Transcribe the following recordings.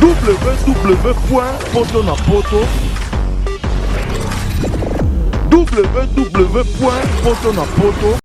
www.poto na poto www.poto na poto.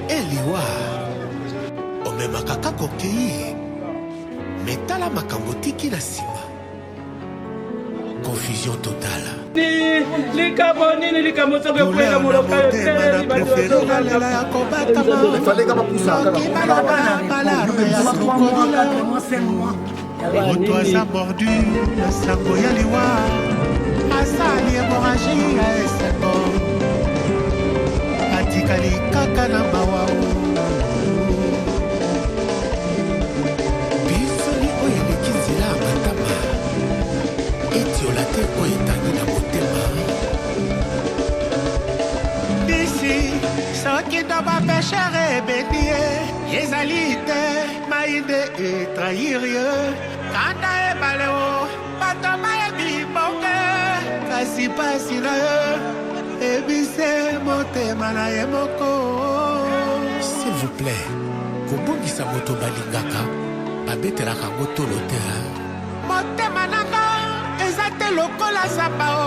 Eliwa omemaka kaka okei me tala makambo otiki na nsima confusion totale. Likambo nini likambo soki ekwela moloka yo te Moto aza mordu na sango ya liwa asali hémorragie ya esengo atikali kaka na mawa bisoli oyo eleki nzela ya matama etiola te oyo etangi na motema Disi soki to bapeshere ebeti ye ezali te mai nde etrahir ye kanda ebale o bato bayebi bonge kasi pasi na ye ebise motema na ye moko. S'il vous plaît, kobungisa moto balingaka babetelaka yango tolo te hein. Motema na nga eza te lokola zamba o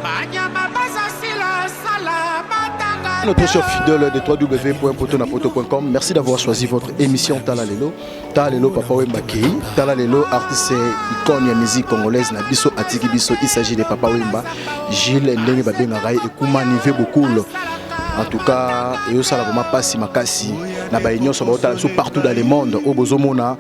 banyama baza sila sala batanga. Notre cher fidèle de www.potonapoto.com, merci d'avoir choisi votre émission Tala Lelo. Tala Lelo Papa Wemba Kei, Tala Lelo artiste icône ya musique congolaise na biso atiki biso, il s'agit de Papa Wemba, Gilles ndenge babengaka ye ekumani ve bokul. En tout cas, eyosala vraiment pasi makasi na baye nyonso baotala biso partout dans le monde oyo bozomona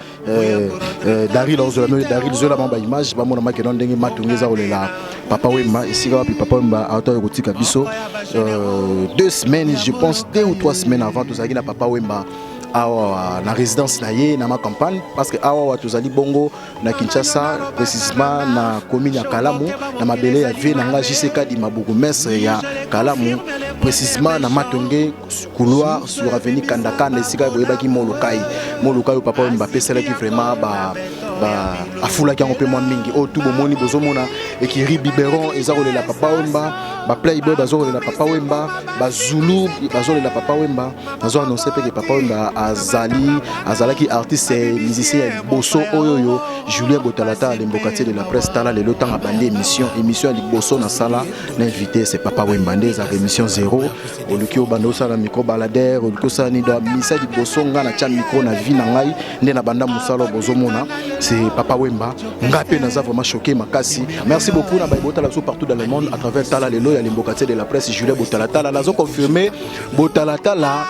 Daril aozola me Daril zola ba image bamona makeno ndenge matongi eza kolela Papa Wemba esika wapi Papa Wemba auta kotika biso 2 semaines, je pense 2 ou 3 semaines avant, tozalaki na Papa Wemba awa na résidence na ye na ma campagne, parce que awa tozali bongo na Kinshasa, précisément na commune ya Kalamu, na mabele ya vie na nga JCK Dima, bourgmestre ya Kalamu, précisément na Matonge, couloir sur avenue Kandakanda, esika boyebaki Molokai. Molokai oyo Papa Wemba apesalaki vraiment ba ba afulaki yango mpe mwa mingi. Oyo tu bomoni, bozomona ekiri biberon eza kolela Papa Wemba, baplayboy bazokolela Papa Wemba, bazulu bazolela Papa Wemba. Nazo annonce mpe ke Papa Wemba azali azalaki artiste musicien ya liboso oyo oyo Julien Botalata alemboka tie de la presse. Tala lelo, ntango abandi émission, émission ya liboso nasala na invité, c'est Papa Wemba, nde ezalaka émission zéro. Oluki obanda osala micro baladeur, oluki osala nini, donc misa liboso nga natya micro na vie na ngai nde na banda mosala bozomona, c'est Papa Wemba. Nga mpe naza vraiment choqué makasi. Merci beaucoup na baye botala biso partout dans le monde à travers Tala Lelo ya lemboka tie de la presse Julien Botalatala. Nazo confirme, Botalatala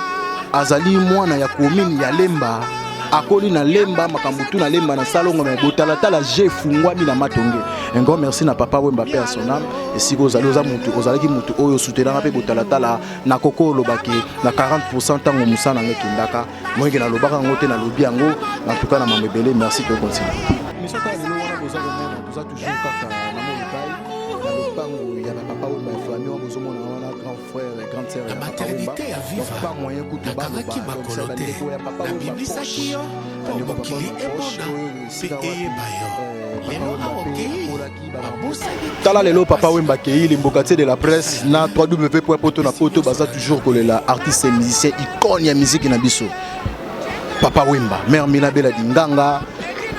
azali mwana ya commune ya Lemba, akoli na Lemba, makambo tu na Lemba na salongo, me Botalatala je efungwami na Matonge. Un grand merci na Papa Wemba, mpe ya son âme esika ozali. Oza mutu, ozalaki mutu oyo osutenanga mpe Botalatala na koko olobaki na 40 ntango mosala nango ekendaka moyeke, nalobaka yango te, nalobi yango. En tout cas, na mambo ebele, merci. Tokontinue émission Tala Lelo. Wana boza komona, toza toujours kaka na Molokai, na lopango ya bapapa Wemba ya famille. Wana bozomona wana grand frère et grande sœur ya Papa Wemba, maternité ya donc Viva pas moyen kutu nakangaki baloba. makolo te bandeko ya Papa Wemba nabimisaki yo. ndeko papa mokili Wemba emona proche oyo esika mpe wapi eyeba yo Papa lelo Wemba awa mpe okei akolaki babosani Tala lelo Papa Wemba kei le mbokatier de la presse na www.poto na poto baza toujours kolela artiste et musicien icône ya musique na biso. Papa Wemba, mère Mina Bella Dinganga,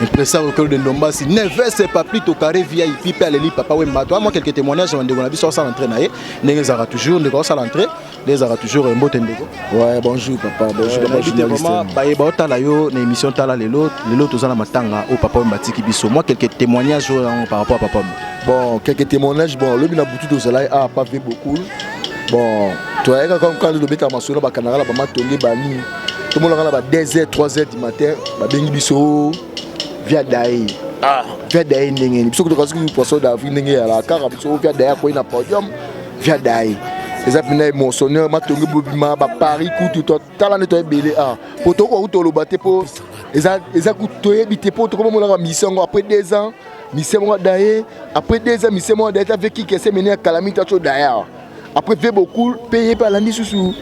impresario Claude Ndombasi, Neves Paplito Carré VIP pe aleli Papa Wemba. Toi moi quelques témoignages ndeko na biso osala entrée na ye, ndenge ezalaka toujours ndeko osala entrée, ndenge ezalaka toujours mbote ndeko. Ouais, bonjour papa, bonjour papa Nayebi te journaliste. vraiment bayeba otala yo na émission Tala lelo, lelo toza na matanga oyo Papa Wemba atiki biso. Moi quelques témoignages oyo yango par rapport à Papa Wemba. Bon, quelques témoignages, bon, lobi na butu tozalaki awa pa ve beaucoup. Bon, toyaka comme quand tobeta masolo bakanaka na bamatonge bani. Tomonaka na ba 2h, 3h du matin, babengi biso via daye. Ah, via daye ndenge nini? Biso kutoka soki poisson d'avril ndenge ya kaka biso via daye akoyi na podium, via daye. Eza mpena émotionnel, matonge bobima ba Paris kutu to tala nde toyebele ah. Po tokoka kutu toloba te po eza eza kutu toyebi te po tokomomonaka mission yango après 2 ans mission moko daye après 2 ans mission moko daye ta ve kikese mene ya calamité atio daye awa après ve beaucoup mpe ye mpe alandi susu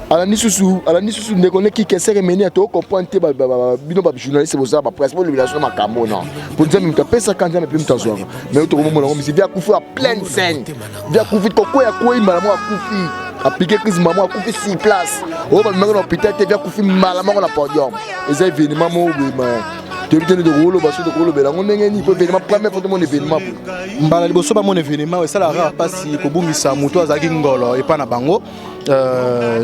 alandi susu alandi susu ndeko ne kikesere mene ya tocomprendre te bino bajournaliste bozala bapresse bolobela so makambo na mpo nzambe moto apesaka nzambe mpe moto azwaka mais tokomomona yango misi vi akufi a pleine scène vi akufi kokwea kwei mbala moko akufi apike crise mbala moko akufi sur place oyo bamemaki na hôpital te vi akufi mbala moko na podium eza événement moko boye ma toyebi te nde tokoloba so tokolobela yango ndenge nini po événement première fois tomona événement boye Mbala liboso bamona événement esalaka kaka mpasi kobungisa moto azalaki ngolo epa na bango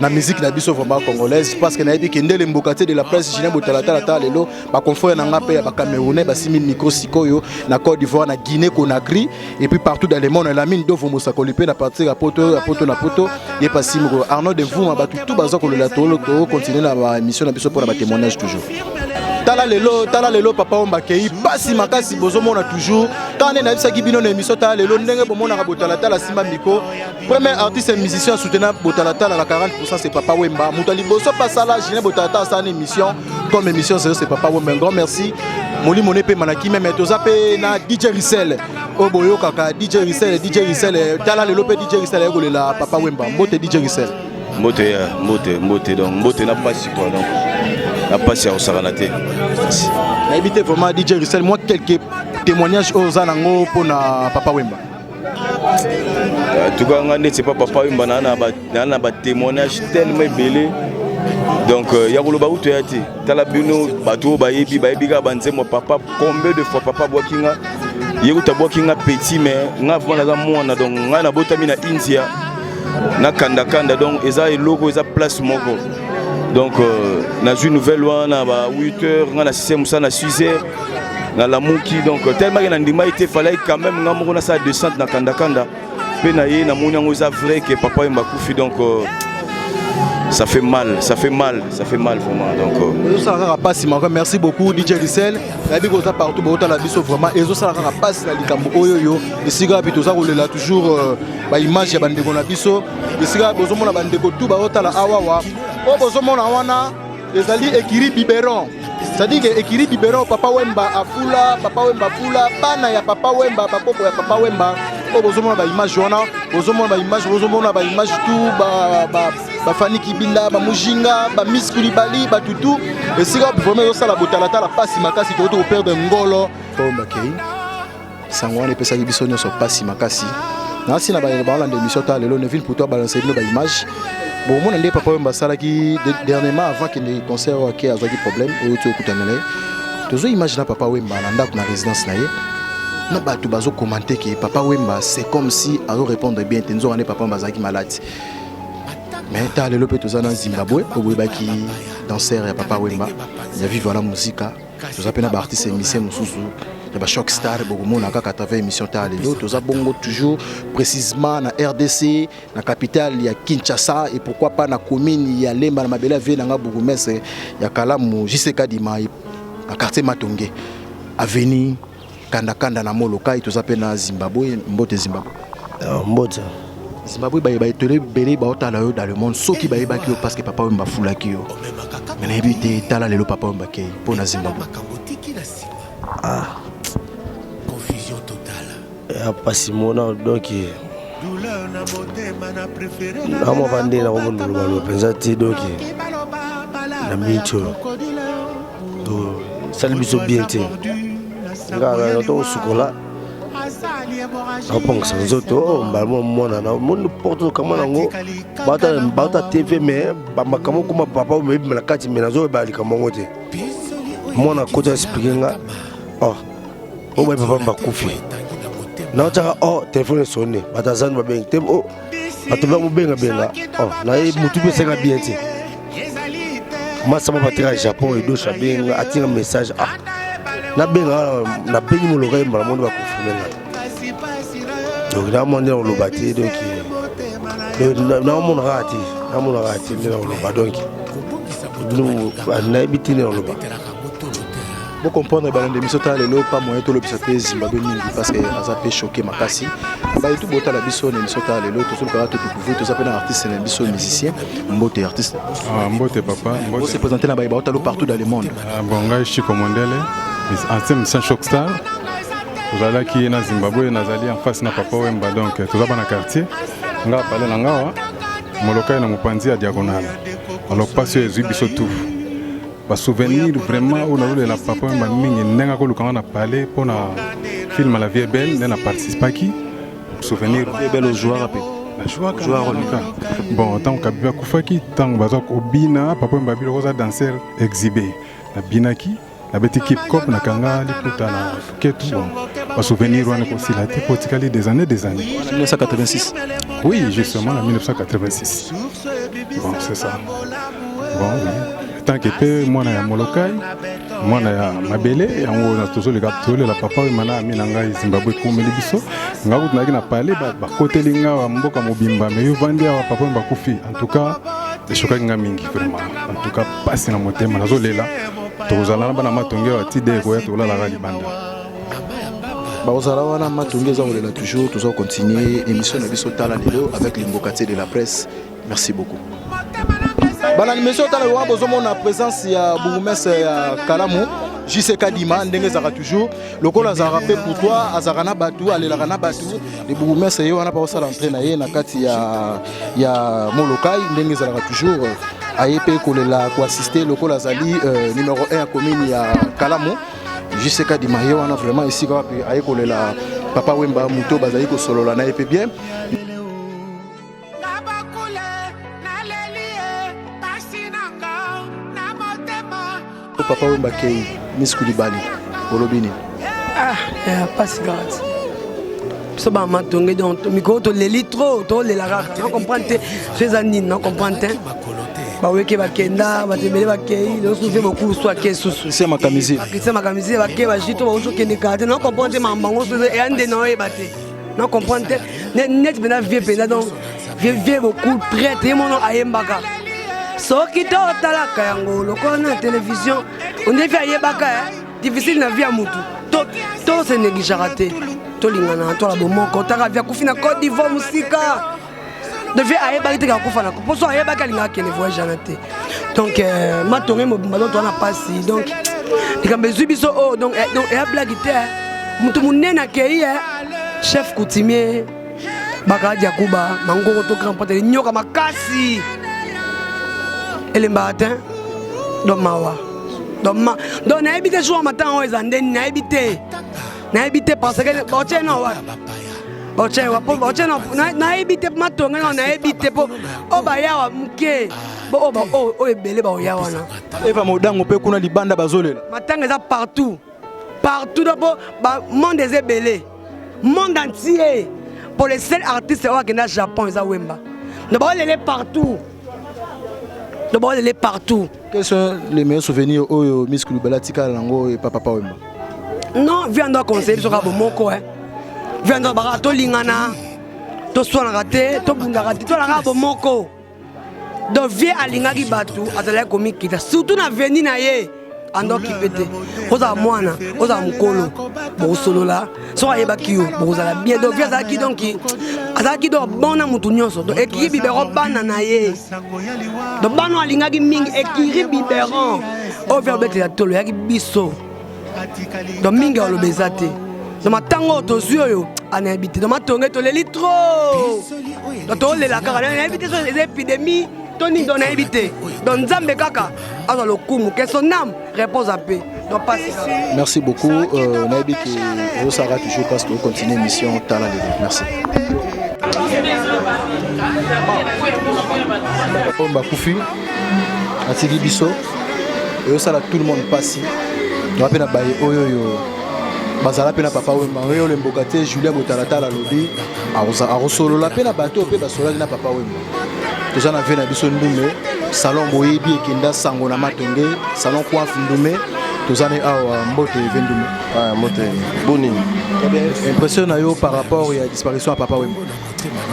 na musique na biso vraiment congolaise parce que nayebi ke ndele mbokatier de la presse Julien Botalatala tala lelo baconfrère na nga mpe ya bacamerounais basimi micro sikoyo na Côte d'Ivoire, na Guinée Conakry et puis partout dans le monde. Lamine Dovo Mosakoli mpe na partir ya poto ya poto na poto ye pasi moko Arnaud de Vuma bato tout baza kolela. Tokontinue na baémission na biso mpona batémoignage toujours. Tala lelo, tala lelo Papa Wemba akei, pasi makasi. Bozomona toujours kaka nde nayebisaki bino na émission Tala lelo, ndenge bomonaka Botalatala simba miko, premier artiste et musicien soutenant Botalatala na 40%, c'est Papa Wemba. Moto ya liboso pasala Julien Botalatala asala na émission comme émission zéro, c'est Papa Wemba. Un grand merci, molimo ne mpe manaki meme. Toza mpe na DJ Risel oyo boyokaka, DJ Risel, DJ Risel. Tala lelo mpe DJ Risel aye kolela Papa Wemba. Mbote DJ Risel. Mbote ya mbote, mbote. Donc mbote na pasi quoi, donc na pasi ya kosakana te. Nayebi te vraiment DJ Risel, moi quelques témoignages oyo oza nango mpona Papa Wemba. En tout cas nga ndeti pa Papa Wemba naa na batémoignage tellement ebele, donc ya koloba kutu ya te. Tala bino bato oyo bayebi, bayebi kaka banzembo papa. Combien de fois papa abwaki nga, ye kutu abwaki nga petit, mais nga vraiment naza mwana. Donc ngai nabotami na India na Kandakanda, donc eza eloko eza place moko. Donc nazwi nouvelle wana ba 8 heures, nga na 6 mosala, na 6 heures nalamuki. Donc tellement ke nandimai te, fallait quand même nga moko nasala descente na Kandakanda mpe na ye namoni yango eza vrai ke Papa Wemba akufi. Donc ça fait mal, ça fait mal, ça fait mal vraiment. Donc ezosala kaka mpasi moko. Merci beaucoup DJ Risel. Nayebi koza partout bootala biso, vraiment ezosala kaka mpasi na likambo oyo yo esika wapi toza kolela toujours baimage ya bandeko na biso, esika bozomona bandeko tu baotala awawa. Oyo bozomona wana ezali ekiri biberon, c'est-à-dire que ekiri biberon Papa Wemba afula, Papa Wemba afula bana ya Papa Wemba, bakoko ya Papa Wemba. Oyo bozomona baimage wana, bozomona baimage, bozomona baimage tu bafani kibinda, bamujinga, bamis Kulibali, batutu esika wapi vraiment ezosala botalatala mpasi makasi. Tokoki koperdre ngolo Papa Wemba kei. Sango wana epesaki biso nyonso mpasi makasi. Nasi na baolanda émission ta lelo, Neville Pouto abalance bino baimage, bomona nde Papa Wemba asalaki dernièrement avant kende concert oyo ake azwaki problème oyo ti okutana na ye. Tozwa image na Papa Wemba na ndako na résidence na ye, na bato bazokomante ke Papa Wemba, c'est comme si azorépondre bien te, nzoka nde Papa Wemba azalaki malade. Mais ta lelo mpe toza na Zimbabwe oyo boyebaki danser ya Papa Wemba ya Viva la Musica. Toza mpe na baartiste émission mosusu ya bachoc star, bokomona kaka à travers émission ta lelo. Toza bongo toujours précisément na RDC, na capitale ya Kinshasa et pourquoi pas na commune ya Lemba, na mabele ya vie nanga bourgmestre ya Kalamu JC Kadima, na quartier Matonge, avenue Kandakanda na Molokai. Toza mpe na Zimbabwe. Mbote Zimbabwe. Mbote. Zimbabwe, bayeba etele ebele baotala yo dans le monde soki bayebaki yo parce que Papa Wemba afulaki yo, me nayebi te. Tala lelo Papa Wemba akei mpo na Zimbabwe. Ah, ya pasi mona. Donc na mwa bande nakomona lobaloba mpenza te. Donc na minti oyo to Sali biso bien te. Nga to sukola. Napongisa nzoto oh, mbala mwa mwana na moni porte okama nango bata tv me bamakambo okoma papa oyo meyebima na kati me nazoyeba likambo yango te. Mwana akoti explike nga oh oyo bayi papa bakufi naotyaka o oh, telefone esone bato azani babengi te oh, bato bamobengabenga oh, naye motu mpe esenga bien te. Masama bateka Japon edosha abenga atinga message ah nabenga nabengi moloka ye mbala moni bakonfirme ngai. Donc namona nde nakoloba te, donc naomona kaka te, namona kaka te nde nakoloba, donc nayebi te nde nakoloba. Bo comprendre balandi émission tala lelo pas moyen tolobisa mpe Zimbabwe mingi parce que aza mpe choqué makasi. Baye tu botala biso na émission tala lelo, tozolukaka todécouvrir, toza mpe na artiste na biso musicien. Mbote artiste. Ah, mbote papa, mbote. Se présenter na baye baotalo partout dans le monde. Ah, bon, ngai Chico Mondele, ancien musicien Choc Star. Tozalaki na Zimbabwe, nazali en face na Papa Wemba, donc toza bana quartier. Nga pale na ngawa Molokai na mopanzi ya diagonale. Alors pasi oyo ezwi biso tout. Ba souvenir vraiment oyo nazolela Papa Wemba mingi, ndenge akolukanga na palais mpona film La Vie est Belle, nde na participaki. Souvenir La Vie est Belle ojouaka mpe? Najouaka. Bon, ntango Kabibi akufaki, ntango baza kobina, Papa Wemba biloko oza danseur exhibé. Nabinaki, nabeti kip cop, nakanga liputa na ketu. Bon, ba souvenir wana ekosila te po etikali des années, des années. 1986. Oui, justement, en 1986. Bon, c'est ça. Bon, oui. Tant que pe mwana ya Molokai, mwana ya mabele, yango na tozoleka tozolela Papa Wemba na ami na ngai Zimbabwe ekomeli biso. Nga kutu nayaki na palais, bakoteli nga wa mboka mobimba, mais yo vandi awa Papa Wemba akufi. En tout cas, eshokaki nga mingi vraiment. En tout cas, pasi na motema nazolela. Tokozala na bana matonge awa ti de ekoya tokolalaka libanda. Bakozala wana matonge eza kolela toujours. Toza continuer émission na biso tala lelo avec Limbokatier de la presse. Merci beaucoup. Bana émission tala wana bozomona présence ya bourgmestre ya Kalamu JC Kadima, ndenge ezalaka toujours lokola azalaka mpe pour toi, azalaka na bato, alelaka na bato. Le bourgmestre ye wana bakosala entrée na ye na kati ya Molokai, ndenge ezalaka toujours aye mpe kolela koassister lokola azali numéro 1 ya commune ya Kalamu. JC Kadima ye wana vraiment esika wapi aye kolela Papa Wemba, moto bazali kosolola na ye mpe bien. Papa Wemba kei Miss Coulibaly, olobi nini? Ah, pasi kaka ti. Biso ba matonge, donc mikolo toleli trop, tolela kaka. Na comprendre te, so eza nini, na comprendre te. Baweke bakenda, bato ebele bakei, lelo susu beaucoup so ake susu. Christian Makamizile. Christian Makamizile bake bajito baozokende kaka te, na comprendre te makambo bango so eya nde na oyeba te. Na comprendre te. Net mpenza vie mpenza, donc vie vie beaucoup prêtre ye mono ayembaka. Soki totalaka yango lokola na télévision, on dirait ayebaka, hein, difficile na vie ya mutu. To se négligeaka te. Tolingana, tola bomoko, taka vie akufi na Côte d'Ivoire mosika. De vie ayebaki te kakufa na poso ayebaki alingaka kende voyage wana te. Donc matonge mobimba, donc toza na pasi, donc likambo ezwi biso oyo, donc donc eya blague te, hein. Mutu monene akei, hein. Chef coutumier Bakala Diakuba, mangoko to grand pote nyoka makasi elembaka te, donc mawa, donc ma, donc nayebi te jour matin oyo eza ndeni, nayebi te, nayebi te parce que baotie na wapi, baotie wapi, baotie na, nayebi te matonge na, nayebi te po oyo bayawa moke, bo oyo ba, oyo, oyo ebele baoya wana. Eva Modango mpe kuna libanda bazolela. Matanga eza partout, partout, donc po ba monde eza ebele, monde entier. Pour les seuls artistes oyo akenda Japon eza Wemba. Donc baolele partout, donc baolele partout. Quels sont les meilleurs souvenirs oyo Miss Coulibaly atikala nango et Papa Wemba? Non, viens ndo conseiller biso kaka bomoko, hein. Viens ndo baka tolingana, toswanaka te, tobundaka te, tolaka bomoko. Donc vie alingaki bato, azalaki komikita surtout na veni na ye. Andoki pe te, ozala mwana, ozala mokolo, bokosolola soki ayebaki yo bokozala bien. Donc vie azalaki, donc azalaki donc bon na motu nyonso. Donc ekiri biberon bana na ye, donc bana alingaki mingi ekiri biberon oyo vie obetela tolo eyaki biso. Donc mingi aloba eza te. Donc matango oyo tozwi oyo anayebi te. Donc matonge toleli trop, donc tolela kaka, nayebi te soki eza épidémie to nini, donc nayebi te. Donc Nzambe kaka azwa lokumu, que son âme repose en paix. Donc pasi kaka. Merci beaucoup euh, nayebi ke ozosaka toujours parce que ocontinue émission tala lelo. Merci. Oyo bakufi atiki biso ezosala tout le monde mpasi toa mpe na baye oyo oyo bazala mpe na papa wemba oyo olemboka te julien botalatala alobi akosolola mpe na bato oyo mpe basololaki na papa wemba toza na vie na biso ndume salon boyebi ekenda sango na matonge salon coiffe ndume toza ne awa mbote ve ndume ah, mbote boni impression na yo par rapport ya disparition ya papa wemba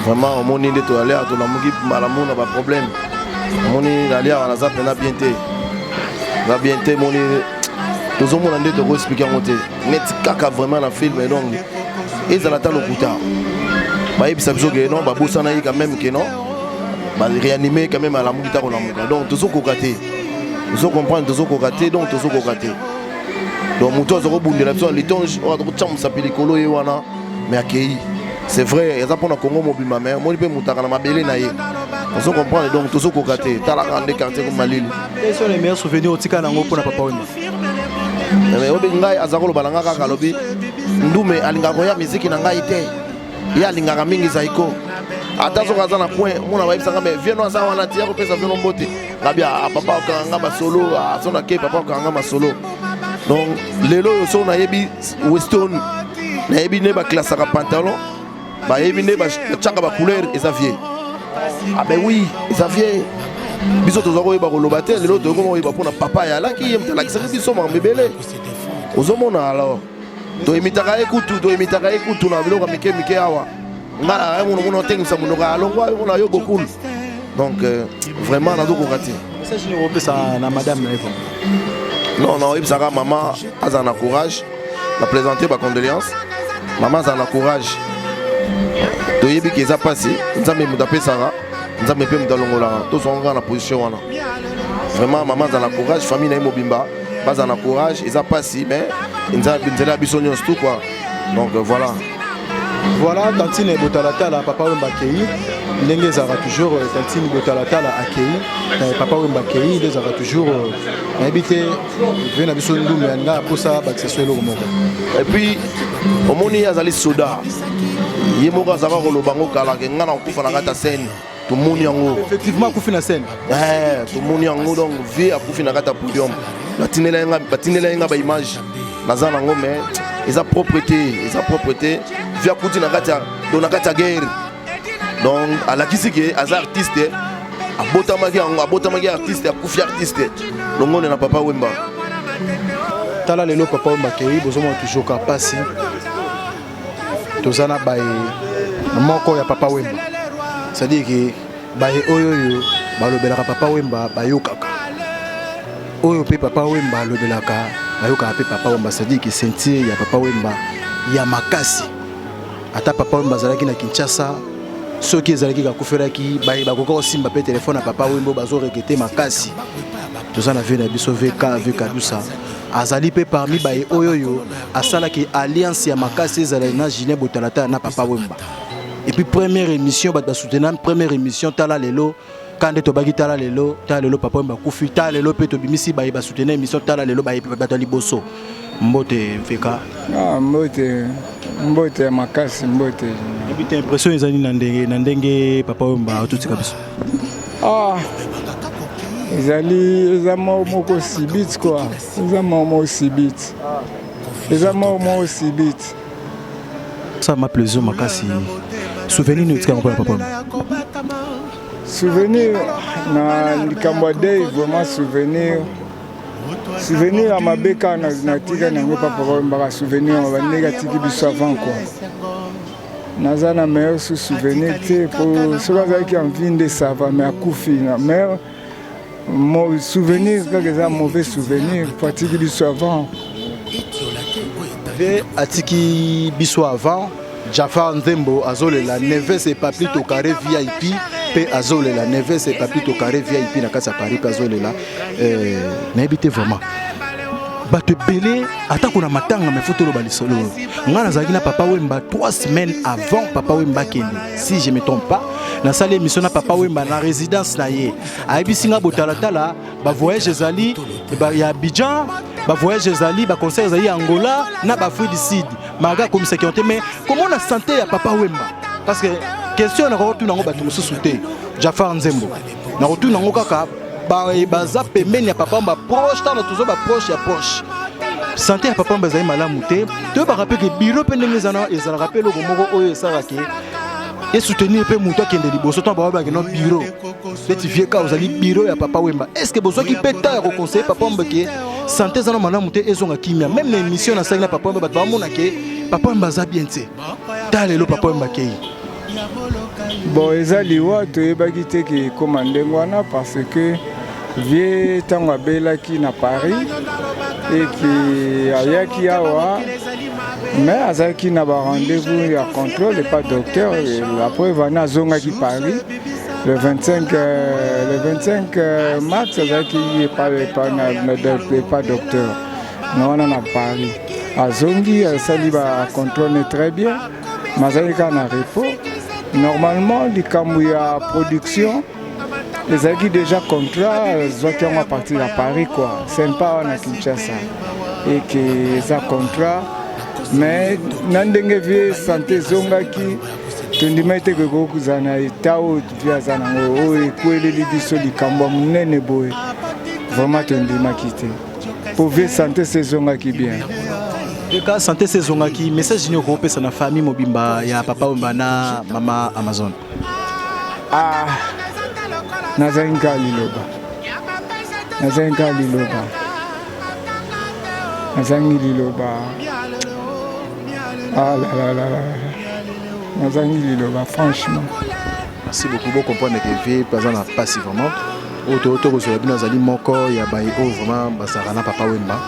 vraiment omoni nde toyali awa tolamuki malamu na baproblème omoni nali awa naza mpena bien te naza bien te moni tozomona nde tokoexplike yango te neti kaka vraiment na film donc ezala ata lokuta bayebisa biso ke non babosana ye quand même ke non baréanime quand même alamuki ta kolamuka donc tozokoka te ozo comprendre tozokoka te donc tozokoka te donc moto aza kobundela biso na litonge oyo aza kotya mosapi likolo ye wana mais akei c'est vrai eza mpona congo mobimba mais omoni mpe motaka na mabele na ye ozo comprendre donc tozokoka te talaka nde quartier ko malili Quels sont les meilleurs souvenirs otika nango mpona papa Wemba? Mais obi ngai aza koloba na ngai kaka alobi ndume alingaka koya miziki na ngai te ye alingaka mingi zaiko ata soki aza na coin mona bayebisa nga mais vieno aza wana ti ya kopesa vieno mbote ngabi ah, papa okanga nga masolo ah, so nake papa okanga nga masolo donc lelo oyo soki nayebi weston nayebi nde baklasaka pantalon bayebi nde batiaka bacouleur eza vie ah ben oui eza vie biso toza koyeba koloba te lelo toyokoma koyeba mpona papa ya alaki ye moto alakisaki biso makambo ebele ozomona alors toimitaka ye kutu toimitaka ye kutu na biloko ya mike mike awa nga na ye mono otengisa monoko ya alongwa yo mona yo bokulu donc euh, vraiment nazokoka te message nini okopesa na madame na ye non non oyebisaka mama azala na courage na plaisante ba condoléances mama azala na courage toyebi ke eza mpasi nzambe moto apesaka nzambe mpe moto alongolaka tozwaka kaka na position wana vraiment mama azala na courage famille na ye mobimba bazala na courage eza mpasi mais nzela ya biso nyonso tout quoi donc euh, voilà voilà tantine botalatala papa wemba akei ndenge ezalaka toujours euh, tantine botalatala akei euh, papa wemba akei nde ezalaka toujours nayebi te vie na biso ndumbe ya ngai aposa bakisa so eloko moko epuis omoni ye azali soda ye moko azalaka koloba yango kala ke ngai nakokufa na kati ya scène tomoni yango effectivement akufi na scène eh, tomoni yango donc vie akufi na kati ya podium batindela ye nga baimage naza nango mais eza propre te eza propre te vie akuti na kati ya donc na kati ya guerre donc alakisi ke aza artiste abotamaki yango abotamaki artiste akufi artiste longone na papa wemba tala lelo papa wemba akei bozomona toujours ka pasi toza na baye moko ya papa wemba c'est-à-dire ke baye oyo oyo balobelaka papa wemba bayokaka oyo mpe papa wemba alobelaka bayokaka mpe papa wemba c'est-à-dire ke ceinture ya papa wemba ya makasi ata papa wemba azalaki na kinshasa soki ezalaki kakufelaki baye bakoka kosimba mpe telefone ya papa wemba bazo regrete makasi toza na vie na biso vk vk dusa azali mpe parmi baye oyo oyo asalaki alliance ya makasi ezala na julien botalatala na papa wemba et puis première émission bato basoutenant première émission tala lelo ka nde tobaki tala lelo tala lelo papa wemba akufi tala lelo mpe tobimisi baye basoutenir émission tala lelo baye bato ya liboso mbote mfeka ah, mbote mbote ya makasi mbote ebi te impression ezali na ndenge na ndenge papa wemba atotika biso ah ezali eza mort moko subite quoi eza mort moko subite eza mort moko subite ça m'a plaisir makasi souvenir nini otikaka mpona papa wemba Souvenir na likambo ya deuil vraiment souvenir souvenir ya mabe kaka natika na yango papa wembaka souvenir ya bandenge atiki biso avant quoi naza na meilleur sous souvenir te po soki azalaki en vie nde ça va mais akufi na meilleur souvenir kaka eza mauvais souvenir po atiki biso avant ve atiki biso avant Jafar Nzembo azolela Neves et Papito Carré VIP pe azolela Neves et Papito Carré VIP na kati ya Paris pe azolela euh, nayebi te vraiment Bato ebele atako na matanga me fo toloba lisolo oyo. Ngai nazalaki na Papa Wemba 3 semaines avant Papa Wemba akende, si je me trompe pas. Nasali émission na Papa Wemba na résidence na ye. Ayebisi nga botalatala, bavoyage ezali ya Abidjan, bavoyage ezali, baconcert ezali ya Angola na baAfrique du Sud. Malgré akomisaki yango te, mais komona santé ya Papa Wemba, parce que question nakokotuna yango bato mosusu te, Jafar Nzembo, nakotuna yango kaka baza pembeni ya Papa Wemba, proche. Ntango tozo baproche ya proche, santé ya Papa Wemba ezali malamu te. Toyebaka mpe ke bureau mpe ndenge ezana, ezalaka mpe eloko moko oyo esalaka ke esoutenir mpe moto akende liboso. Ntango bababaki no bureau neti vie ka ozali bureau ya Papa Wemba, est ce que bozwaki mpe temps ya koconseiller Papa Wemba ke santé eza na malamu te, ezonga kimia? Même na émission nasali na Papa Wemba, bato bamona ke Papa Wemba aza bien te. Ta lelo Papa Wemba akei. Bon, eza liwa, toyebaki te ke ekóma ndenge wana, parce que vie ntango abelaki na Paris eke ayaki awa, mais azalaki na barendez-vous ya contrôle epa docteur. Après vana azongaki Paris le 25, le 25 mars, azalaki epa docteur na wana na Paris. Azongi, asali bacontrôle très bien, mais azalaki kaka na repos. Normalement likambo ya production ezalaki déjà contrat, azwaki yango à partir ya Paris quoi, c'est pas wana Kinshasa eke eza contrat. Mais na ndenge vie santé ezongaki, tondima ete ekoki kozala na eta oyo vie aza nango, oyo ekweleli biso likambo ya monene boye. Vraiment tondimaki te, po vie santé se ezongaki bien. Eka santé se ezongaki, message nini okopesa na famille mobimba ya Papa Wemba na Mama Amazon? Ah, nazangi kaka liloba, nazangi kaka liloba, nazangi liloba. Ah là là là là, nazangi liloba franchement. Merci beaucoup. Bocomprendre ke vie aza na mpasi vraiment. Oyo tokozwela bino azali moko ya baye oyo vraiment bazalaka na Papa Wemba.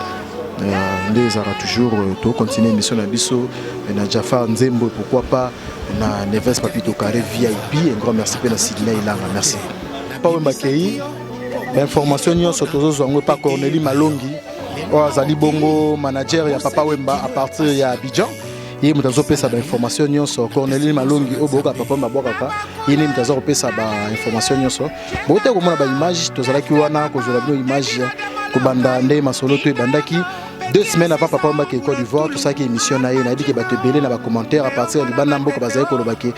Nde ezalaka toujours, tocontinue émission na biso na Jafar Nzembo, pourquoi pas na Neves Papito Carré VIP. Un grand merci mpe na Sidney Ilanga. Merci. Papa Wemba kei, bainformation nyonso tozozwa yango epa Cornélie Malongi oyo azali bongo manager ya Papa Wemba à partir ya Abidjan. Ye moto azopesa bainformation nyonso. Cornélie Malongi oyo boyoka Papa Wemba abwakaka, ye nde moto aza kopesa bainformation nyonso. Bote komona baimage, tozalaki wana kozwela bino image kobanda nde masolo to ebandaki 2 semaines avant Papa Wemba ke Côte d'Ivoire. Tosalaki émission na ye. Nayebi ke bato ebele na bacommentaire à partir ya libanda mboka bazali koloba ke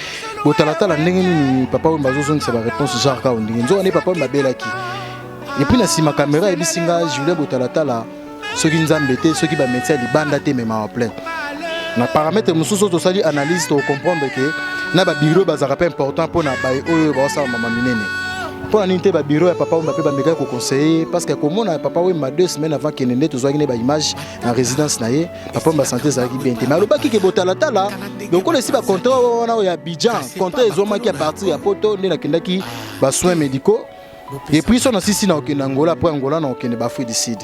botalatala, ndenge nini Papa Wemba azozongisa baréponse genre kaka ndenge nzoka nde Papa Wemba abelaki. Et puis na nsima caméra ayebisi nga Julien botalatala, soki Nzambe te, soki bamédecin ya libanda te, memaka plein na paramètre mosusu oyo tosali analyse, tocomprendre ke na babureau bazalaka mpe important mpona baye oyo baosala mama minene. Mpo na nini te babureau ya Papa Wemba mpe bamekaki koconseiller? Parce que komona Papa Wemba 2 semaines avant kende, nde tozwaki nde baimage na résidence na ye, Papa Wemba santé ezalaki bien te, mais alobaki ke botalatala lokola esi bacontrat wana oyo ya Abidjan, contrat ezwamaki à partir ya Poto, nde nakendaki basoins médicaux, et puis so nasisi na okende Angola, après Angola na okende baAfrique du Sud.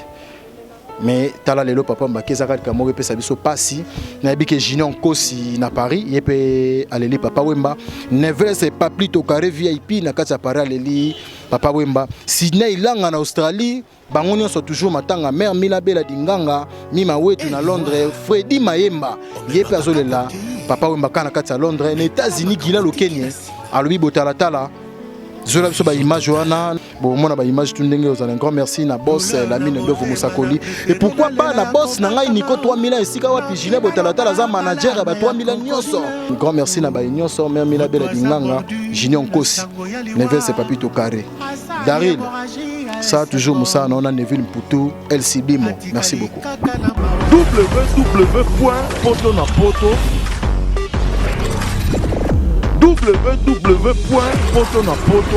Mais tala lelo Papa Mbaki, ezaka likambo moko epesa biso pasi. Nayebi ke Junior Nkosi na Paris, ye mpe aleli Papa Wemba. Neves Paplito Carré VIP na kati ya Paris aleli Papa Wemba. Sydney Ilanga na Australie, bango nyonso toujours matanga. Mare Mila Bela Dinganga Mima Wetu na Londres, Fredi Mayemba ye mpe azolela Papa Wemba kaka na kati ya Londres. Na États-Unis, Gila Lokenie alobi botalatala, zola biso baimage wana, bomona baimage tu ndenge ozala. Un grand merci na boss Lamine Ndovu Mosakoli, et pourquoi pas na boss na ngai Nico 3000, esika wapi Julien Botalatala aza manager ya ba 3000 nyonso. Un grand merci na baye nyonso, mare Mila Bela Dinganga, Junior Nkosi, Neves Papito Carré, Daril ça toujours mosala na ona, Neville Mputu, LC Bimo. Merci beaucoup. Www poto na poto, www poto na poto.